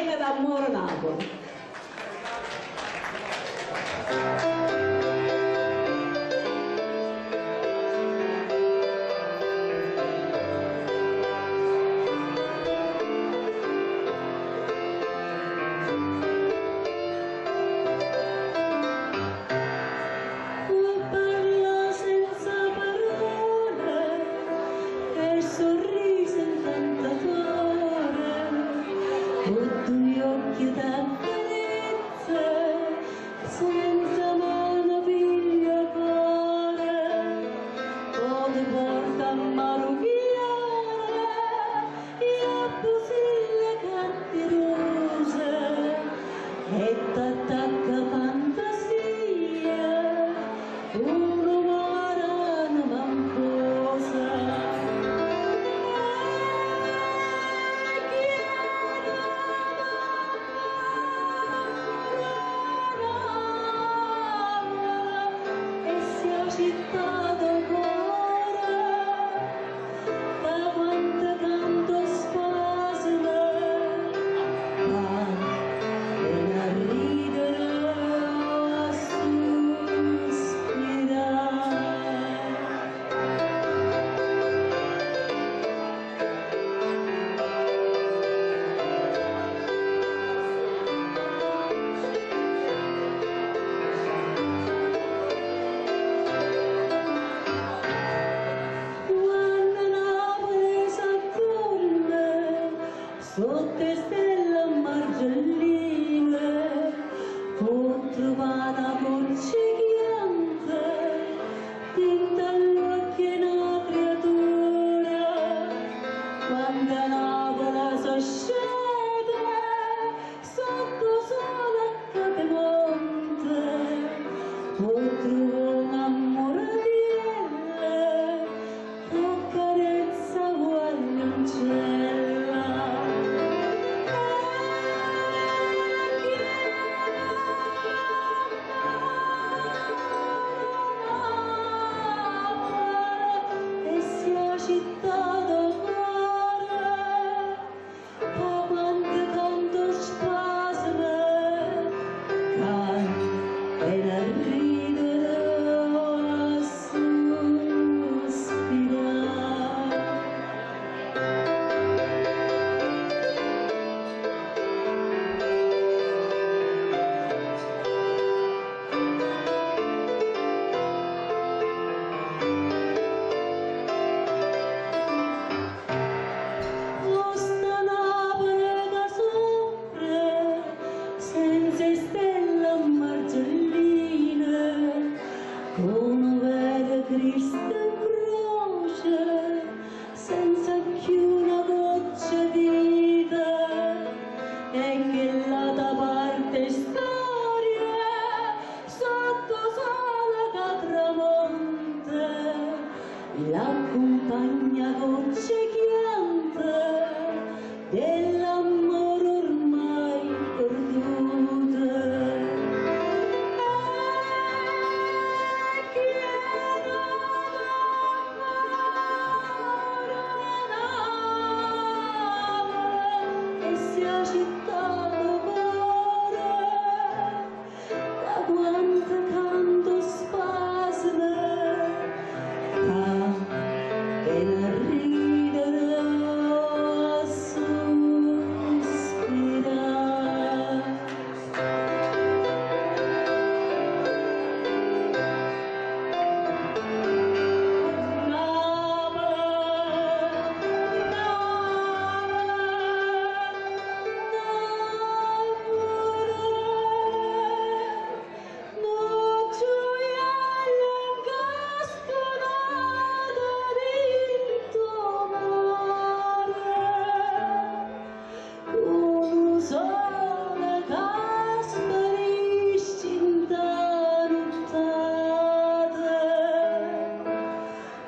D'ammore Napoli. Parla senza parole e il sorriso incantatore, con due occhi d'accarezza, senza mano piglia cuore, o ti porta a marucchiare e a pusille cattirose e t'attacca fantasia, uno marano mancosa. E sia città do cuore, da quanto canto spasima, va e a ridere a sospirare. Quando Napoli s'addorme sotto le stelle margelline, può trovare una voce chiante dentro all'occhio una creatura. Quando Napoli si scende sotto sole a Capemonte, può trovare un amore che carezza guagliuncella. E sia città do cuore, che quando canto spasima, e a ridere a sospirare. Costa Napoli che soffre senza stella margelline, come vede Cristo in croce, senza più una goccia vita, e che l'altra parte storia, sotto sole che tramonta, l'accompagna gocce chiante dell'amore ormai perduto. E chiedo d'amore Napoli, e sia città do cuore, da quanto canto spasima, e a ridere a sospirare. Napoli, Napoli, Napoli, nu gioiello incastonato dentro mare, un sole che sparisce in nottata,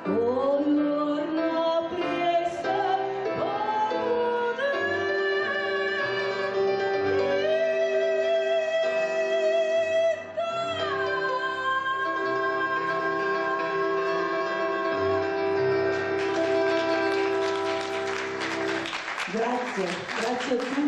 o giorno presto Grazie, grazie a tutti.